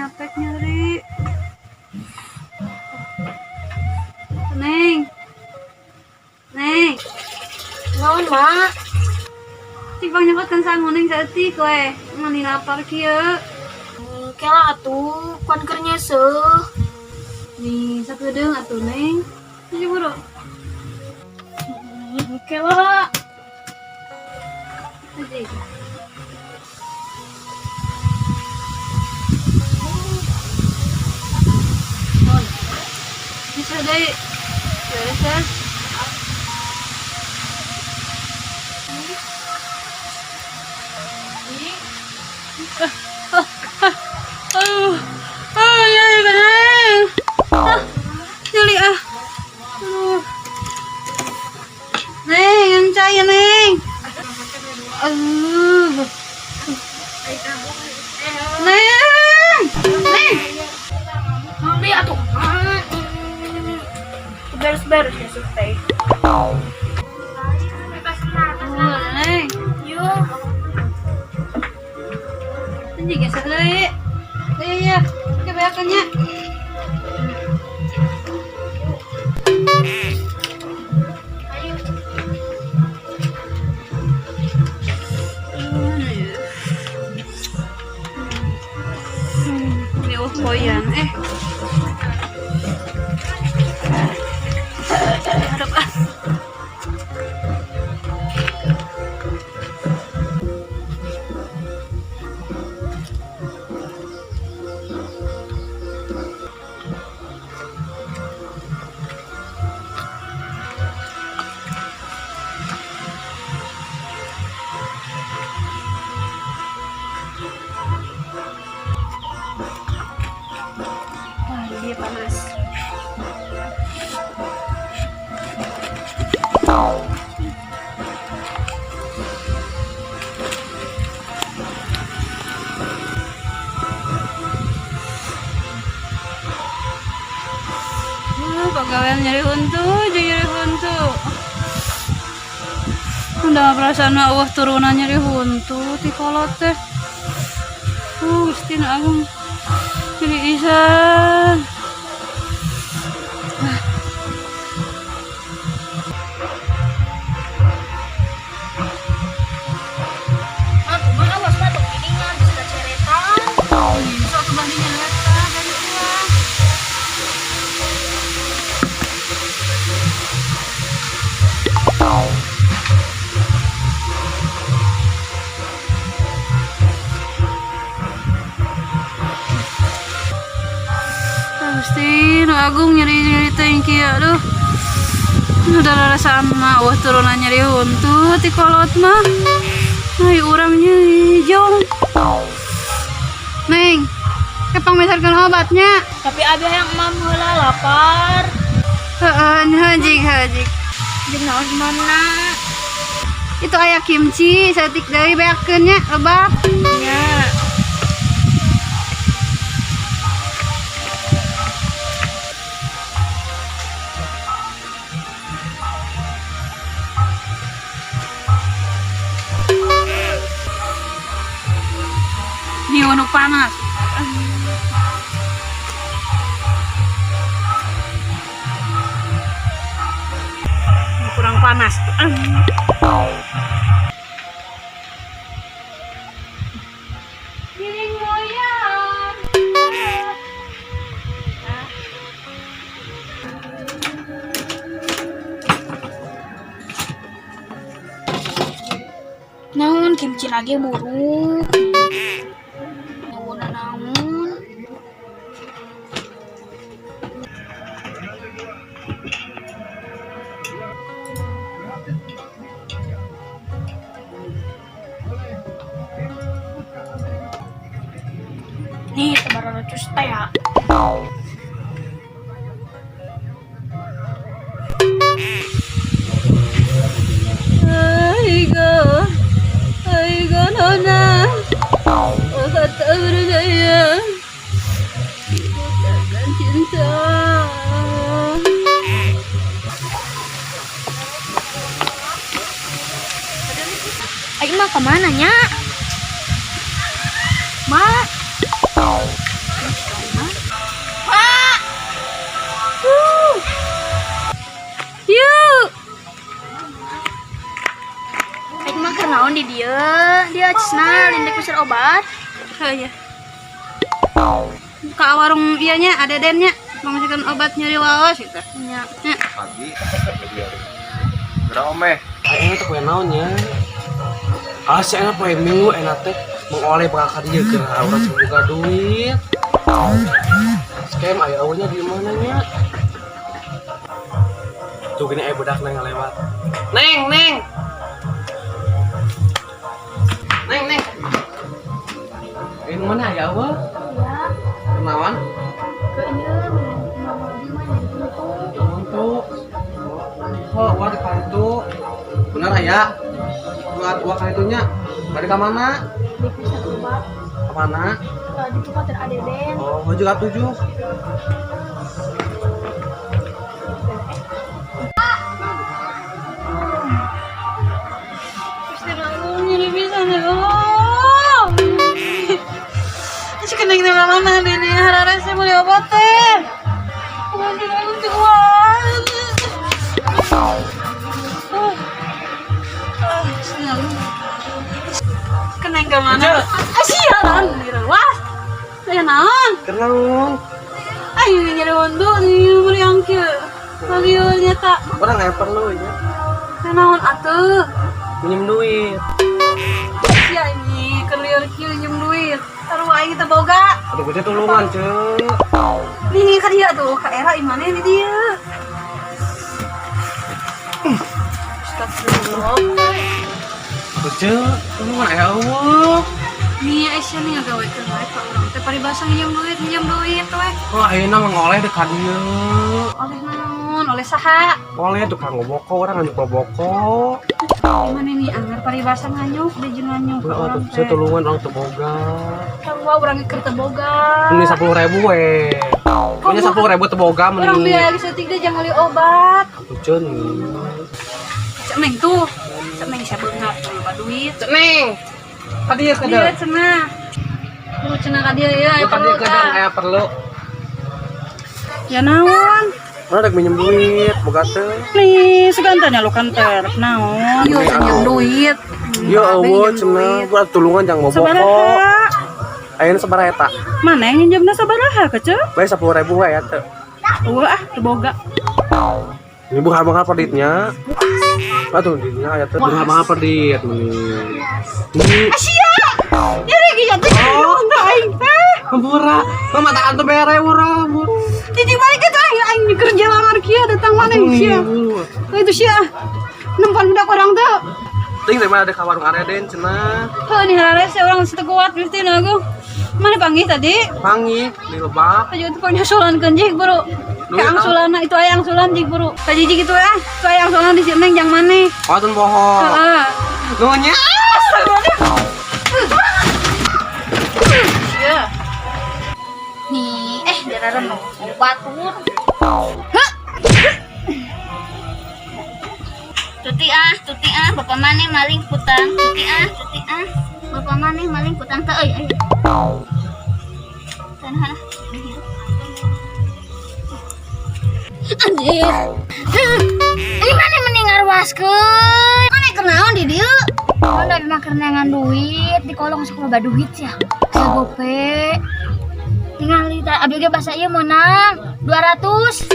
Nyapek nyeri. Neng. Neng. Naon, Mak? Cik pang nyokotkeun sangu Neng saeutik we. Mani lapar kieu. Kela atuh, pan keur nyeseuh. Nih, sakedeung atuh Neng. Tuh buru. Kela. Aja. Bisa deh. Beres ya. Aduh. Ah, nyeri Neng. Ah, nyeri ah. Aduh. Neng, yang cai Neng. Aduh. Neng. Neng. Mami atuh. Beres-beres nyeseuh teh. Oh, Neng. Yuk. Ini geser deui. Iya, iya. Kebanyakannya. Ayo. Ini oh koyan. Eh. Harap ah. Wah, ini panas. Pagawean nyeri huntu, jeung nyeri huntu. Udah perasaan mah eueuh turunan nyeri huntu ti kolot teh. Gusti nu Agung. Nyeri isan. Mak, kumaha awas mah tong didinya bisa kaceretan. Sok kebandingan eta dari urang. Gusti nu Agung nyeri-nyeri teh kieu aduh. Udah rasa mah wah turunan nyeri huntu ti kolot mah. Ai urang nyeri jong. Neng, kepang meserkeun obatnya. Tapi abi hayang emam heula lapar. Heeh, hajik hajik. Jeung naon emamna? Itu aya kimchi, saeutik deui beakeun nya, lebak. Nya. Nih nu panas. Kurang panas. Giling goyang. Naon kimchi lagi buruk. Naon naon. Nih, tebaran cus teh ya. Aigo, aigo nona, kata berdaya, takkan cinta. Ayo mah kemana nya? Mak. Di dieu, dia cenah lindek meser obat. Heuh ya. Ka warung ieu nya ada dennya mangsikan obat nyeri waos gitu. Nya. Nya. Pagi. Geura omeh. Aing teh poe naon nya? Ah, si enak poe Minggu enak teh mengoleh bakal ka dieu geura urang boga duit. Scam aya eueuh nya di mana nya? Tuh gini aya budak neng ngalewat. Neng, neng. Neng, neng. Ini mana aya eueuh? Ya. Kenawan? Ke ieu mama di mana itu? Untuk. Oh, uang di itu. Bener aya? Buat uang kali itunya. Balik ke mana? Di pusat obat. Ke mana? Di tempat adeden. Oh, juga tujuh. Gusti Allah, nyeri pisan ya Allah. Terus kena kita mana ini hararese meuli obat teh. Gusti Allah teu kuat. Ah, Gusti Allah. Kena ke mana? Ah, sialan, wah. Aya naon? Kenal. Ayo nyeri huntu nih meuli yang kieu. Lagi nyata. Orang nggak perlu ya. Naon atuh? Minjem duit. Sia ini keur kieu njem duit. Taruh aing teh boga. Aduh, gue tulungan, cek. Nih ka dia tuh, ka era imane di dia. Astagfirullah. Aduh, cek, tulungan aya eueuh. Nih Aisyah nih ngagawekeun wae ka urang teh paribasa nginjem duit we. Oh, ayeuna mah ngoleh dek ka dieu. Oleh naon? Oleh saha? Ngoleh tukang ngoboko, orang nganyuk ngoboko. Imane nih anggar paribasa nganyuk deui jeung nganyuk ka Oh, urang tuh, cek teh. tulungan orang teu boga. Sarua urang keur teu boga. Ini 10.000 we. Punya 10.000 teu boga Urang mending. biaya geus leutik deui jangan meuli obat. Aduh, cek nih. Cek neng tuh. Cek neng siapa beunghar loba duit. Cek neng. Ka dieu ka Dia cenah. Lu cenah ka dia ya, aya Ka perlu dieu ka tah. aya perlu. Ya naon? Mana rek minjem duit, boga teu. Nih, segantan lu kan teh naon? Yo minjem duit. Ya Allah, cenah buat tulungan jangan boboko. Sabaraha? Ayeuna sabaraha eta? Mana yang nginjemna sabaraha kece? Bae 10.000 we ya teu. Eueuh ah, teu boga. Ini bukan mahal peditnya. Aduh, dinya aya teu. Bukan mahal pedit meni. Ini Asia. Nyeri ge jatuh oh. Aing teh. Hampura. Mah mata antum bere urang. Jadi balik ke aing aing kerja lamar kieu datang mana sia. Itu sia. Nempan budak orang teh. Ting teh ada ka warung Areden cenah. Heuh nih hararese urang teu kuat mesti aku. Mana panggih tadi? Panggih di lebak. Ayo itu penyusulan jik bro. Duit, Ke angsulana itu aya angsulan jik bro. Tadi jik itu ah, itu aya angsulan di sini jang maneh. Oh, tun bohong. Heeh. Nuhun nya. Ya. Nih, darah obat tur. Heh. Tuti ah, bapak maneh maling kutang. Tuti ah, bapak maneh maling kutang teh euy. Tanah. Anjir. Ini mana mending ngaruaskeun? Mana kenaon di dieu? Mana memang kerenangan duit di kolong sok loba duit ya. Aya gope. Tinggal li abi ge basa ieu meunang 200.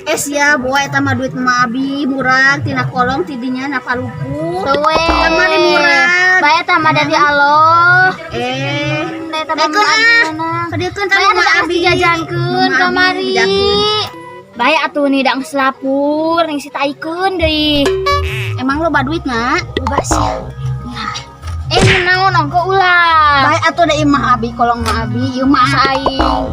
Es ya, boy eta mah duit mah abi murag tina kolong tidinya na palupu. Tuh we. Kamari murag. Bae eta mah dari Allah. Eta mah Dekeun ah. menang. Kadiekeun ka Bae mama atuh abi. dijajankeun Mama abi kamari. dijajankeun. Bae atuh nih dang selapur ning si taikeun deui. Emang loba duit na? Loba sia. Menaon ongko ulah. Bae atuh da imah abi kolong mah abi, ieu mah Aing.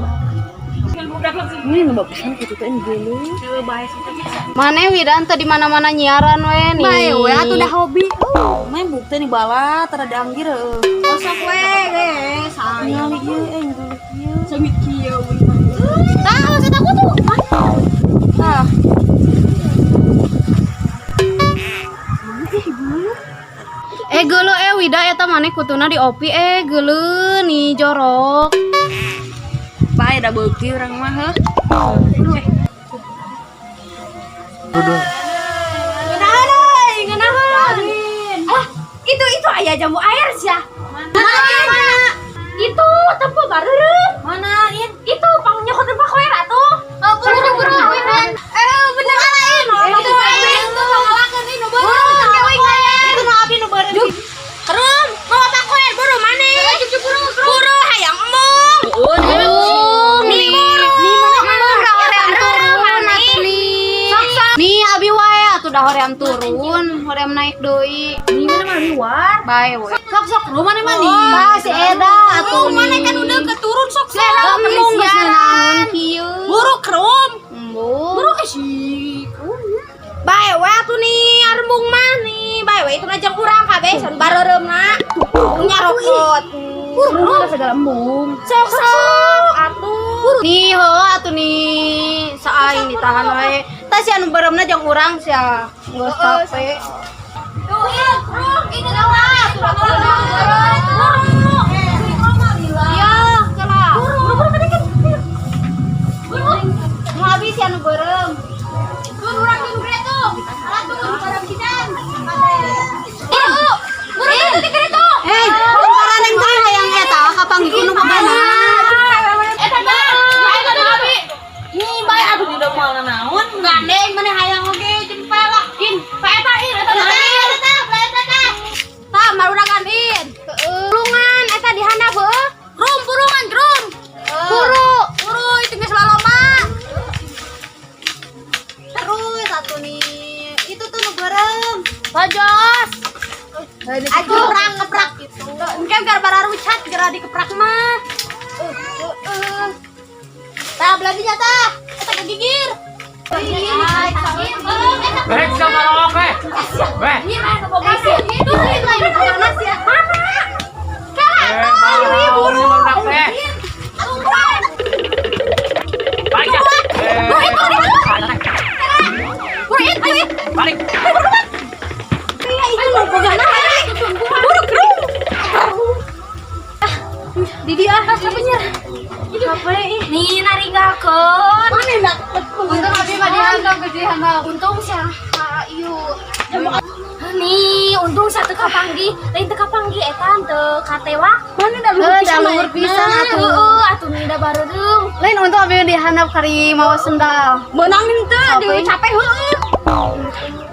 Mana Widan teh di mana-mana nyiaran we nih. Bae we atuh dah hobi. Main bukti nih bala terada anggir heuh. Osok we ge sayang. Ningali ieu eh geuleuh kieu. Sangit kieu. Tahu saya takut tuh. Tah. Geuleuh Wida eta maneh kutuna di opi geuleuh nih jorok. Bae da beuki urang mah heuh. Udah. Ngeunaheun euy, ngeunaheun. Ah, itu Aya jambu air sia. Mana? Mana? Itu tempo bareureuh. Mana? In? Itu pang nyokot tempat koer atuh. Oh, buru buru buru. Eh, bener lain. Itu itu pangalakeun ini nu beureum. Itu nu abi nu beureum. Kerum, mau pakoer buru maneh. Buru hayang embung. Nih, Nih mana embung da hoream turun atuh nih. Nih abi wae atuh da hoream turun, hoream naik deui. Nih mana mah luar. Bae we. Sok sok lu mana mah nih. Tah si Eda atuh. Mana kan udah keturun sok Si Eda embung geus naon kieu. Buru kerum. Embung. Buru sih. Bae we atuh nih arembung mah nih. Bae we itu najang urang kabeh san bareureumna. Nyarokot. Buru segala embung. Sok sok atuh. Nih heuh atuh nih saaing ditahan wae. Tah si anu beureumna jeung urang sia. Geus capek. Tuh, iya, krum, ini lewat. Buru. Iya, kela. Buru, buru, buru, buru. Nu abi si anu beureum. Buru urang di gede tuh. Atuh, barang pisan. Buru. Buru itu di gede tuh. Eh, lantaran yang teh hayang eta kapanggih ku nu bogana. Eta mah, eta mah abi. Nih bae atuh di moal naon, gandeng maneh hayang oge jempel lah. In, pa eta in eta eta eta eta. Tah, marudagan in. Burungan eta di handap heueuh. Rum burungan, rum. Buru, buru itu geus lalomba. Terus atuh nih. Itu tuh nu beureum. Bajos. Aduh, keprak keprak gitu. Engke gar bararucat geura dikeprak mah. Tah beladinya tah. Eta kegigir. Rek sama rokok eh. Weh. Eh, buru teh. Balik ya. Balik. Didi ah, capeknya. Capek. Nih naringgalkeun. Untung abi mah dihandap gede handap. Untung sih. Ayo. Nih, untung satu kapanggih, lain teu kapanggih eta teu katewak. Mana da luhur pisan, luhur pisan atuh. Heeh, atuh nih da bareureum. Lain untung abi dihandap kari mawa sendal. Meunang henteu, Capek. capek heueuh.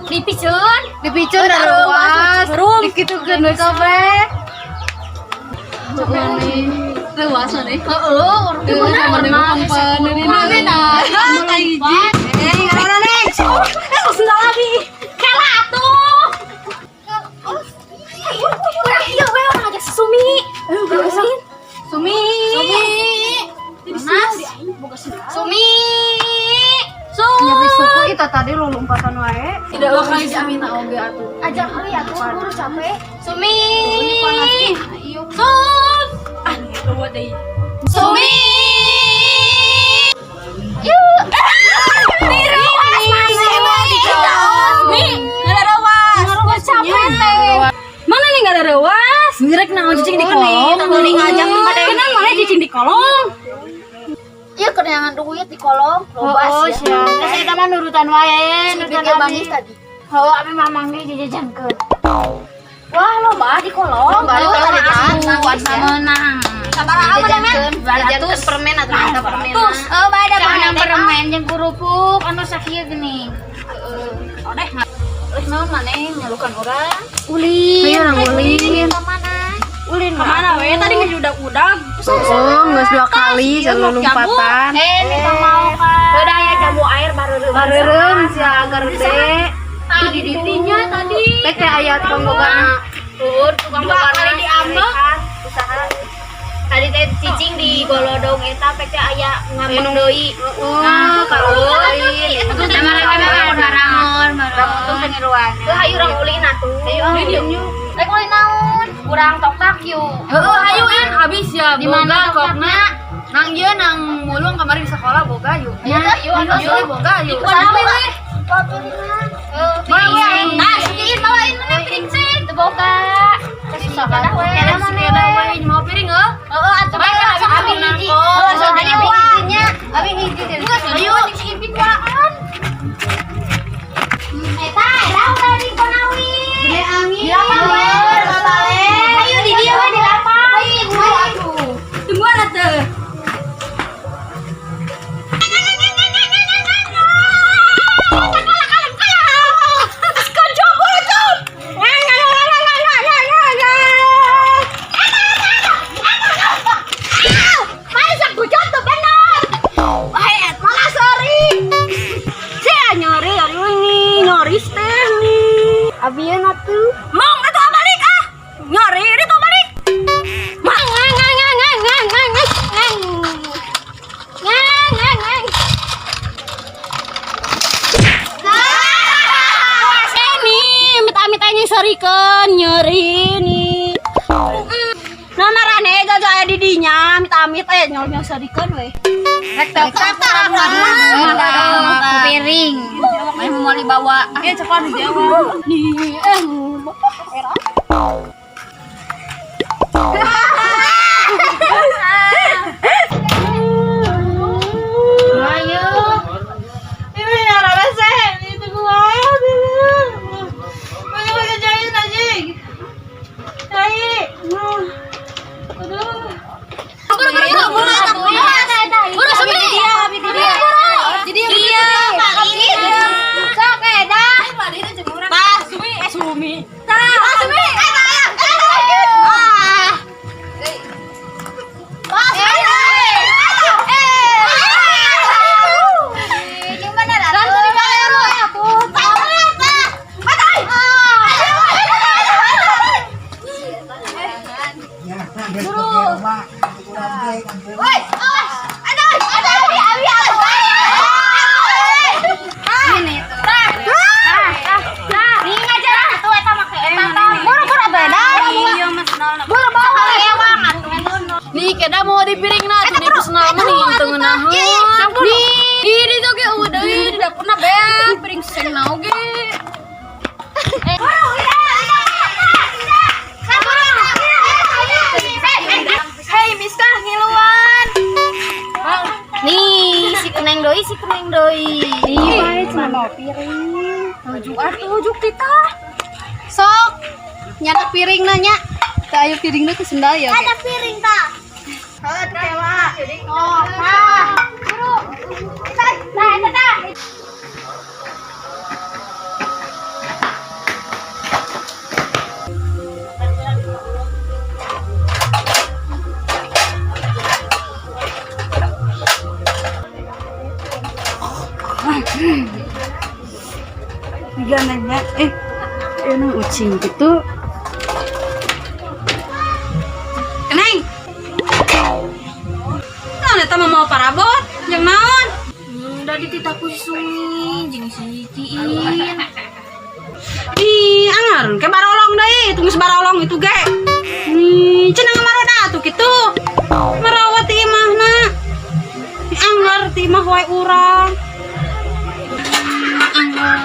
Dipiceun. Dipiceun da reuas. Dikitukeun we kabeh. Reuas nih. Heeh, urang mah mana nah. Hiji. Eh, ngaranna nih. Eh, sendal abi. Kela atuh. Urang ieu we urang ngajak si Sumi. Sumi. Sumi. Panas. Sumi. Sumi. Nyeri suku itu tadi lu lompatan wae. Tidak bakal si Amina oge atuh. Ajak heula atuh buru capek. Sumi. Panas ih. Ayo. Sum. Ah, Sumi. Yuk. Direwas mana? Mi, nggak ada rewas. Capek teh. Mana nih nggak ada rewas? Ngerek naon cicing di kolong. Tadi ngajak Kenapa mana cicing di kolong? Iya keneangan duit di kolong, loba Oh, sih. sia. Geus eta mah nurutan wae, nurutan Bikin abi. bangis tadi. Oh, abi mamang ge jajajankeun. Wah, loba di kolong. Loba, Tuh, tadi asuh, datang. menang. Sabaraha mana men? Jajankeun permen atau minta permen. Oh, bae da menang permen jeung kerupuk anu sakieu geuning. Heeh. Odeh. Terus naon maneh nyalukan urang? Ulin. Ayo orang ulin. Kemana? Ulin Kemana we? Tadi geus udag-udag. Oh, geus dua kali jalur lompatan. Eh, ini mau kan. Udah ya jamu air baru Bareureum sia agar gede. Tadi ditinya tadi. Teh teh aya tukang bogana. Tukang dua kali diambek. Usaha. Tadi teh cicing di golodong eta pek teh aya ngambek deui. Heeh, kalau ulin. Barangon, barangon. Untung teh ngiluan. Heuh hayu urang ulin atuh. Ayo ulin yuk. Rek ulin naon? Urang tok-tak yuk. Heeh, hayu in habis ya. Di mana toktakna? Nang ieu nang mulung kemarin di sekolah boga yuk. Ayo yuk, Ayo boga yuk. Mana we? Bawa we. Nah, siin bawain mana piring sih? Teu boga. Kesusahan we. Sepeda we mau piring heuh. Heeh, atuh Bae, bae abi abi hiji. nangkol. Heeh, sok abi hijinya. Abi hiji deh. Ayo, cing si Ipin waan. Eta, eta udah di konawi. Gede angin. Di lapang we. Balik. Nya amit-amit nyol-nyol sarikeun we. Rek teh ku piring. Main mau dibawa. Eh, cepat dijawab. Nih, era. Ayo. Ini rasa itu gua. Pakai jahit anjing. Jahit. Aduh. Buru buru buru buru. Buru sumi. Jadi dia. Sok dah. Tah, sumi, sumi. Tah, sumi. Ah. Nih, keda mau di piring na, tuh di personal mah nih teu ngeunaheun. Nih, di ditu ge eueuh deui di dapurna beak piring seng na oge. Hei, Miskah ngiluan. Nih, si keneng doi, si keneng doi. Ih, bae cenah mau piring. Tujuh atuh juk tita. Sok. Nyadak piring nanya. Teu aya piringna ke sendal ya. Ada piring ta. Heuh, kela. Oh, tah. Buru. Tah, tah, tah. Tiga nanya, emang ucing gitu. Keneng. Naon eta mah mau parabot? Jeung naon? Udah dititah ku si Sumi, jeung si Ciin. Ih, angar ke barolong deui, tunggu barolong itu ge. Nih, cenah maroda atuh kitu. Marawat ti imahna. Anggar ti imah wae urang. Anggar.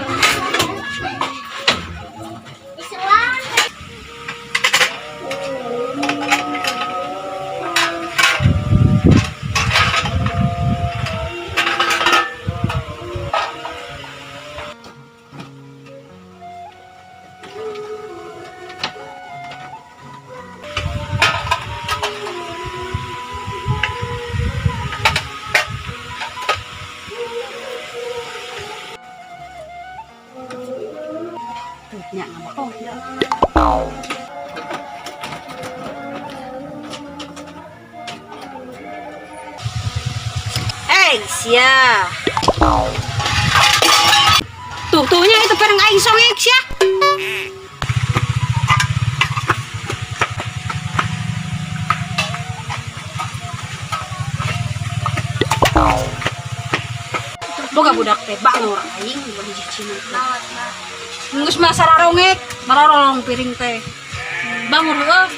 Nya ngabakong. Eh, sia. Tuh, tuhnya itu piring aing songek sia. Boga budak teh bangor aing bagi cicina. Geus mah sararongek, mararolong piring teh. Bangor heueuh.